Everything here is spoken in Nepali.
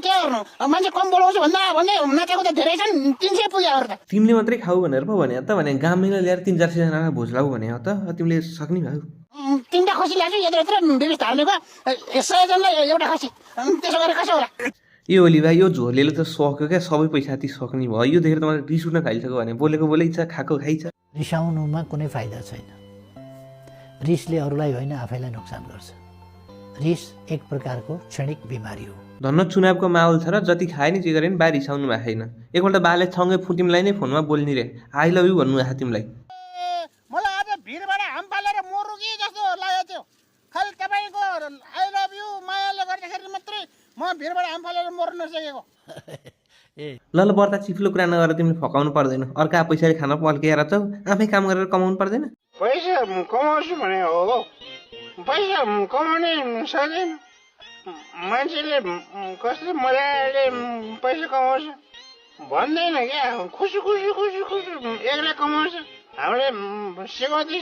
के गर्नु मान्छे कम बोलाउँछु भन्दा भन्दै नाचेको त धेरै छन् 300 पुग्यो त तिमीले मात्रै खाऊ भनेर पो भने त भने गाउँमै ल्याएर 3-4 जना भोज लाऊ भने हो त तिमीले सक्ने भयौ 3टा खसी ल्याएको छु यत्र व्यवस्था हाल्नेको 100 जनलाई एउटा खसी त्यसो गरे कसो होला यो ओली भाइ यो झोलेले त सक्यो क्या सबै पैसा ती सक्ने भयो यो देखेर त मलाई रिस उठ्न थालिसक्यो भने बोलेको बोलै छ खाएको खाइछ रिसाउनुमा कुनै फाइदा छैन रिसले अरूलाई होइन आफैलाई नोक्सान गर्छ रिस एक प्रकारको क्षणिक बिमारी हो धन्न चुनावको माहौल छ र जति खाए नि जे गरे नि बा रिसाउनु भएको छैन एकपल्ट बाले सँगै तिमीलाई नै फोनमा बोल्ने रे आई लभ यु भन्नु आएको तिमीलाई मलाई आज भिडबाट हाम पालेर मरु कि जस्तो लागेको थियो खालि तपाईको आई लभ यु मायाले गर्दाखेरि मात्रै म भिडबाट हाम पालेर मर्न नसकेको ल बर्ता चिफ्लो कुरा नगरेर तिमीले फकाउनु पर्दैन अर्का पैसाले खान पल्केर छौ आफै काम गरेर कमाउनु पर्दैन पैसा कमाउँछु भने हो पैसा कमाउने सजिलो मान्छेले कस्तो मजाले पैसा कमाउँछ भन्दैन क्या खुसी खुसी खुसी खुसी एक्लै कमाउँछ हामीले सिकाउँदै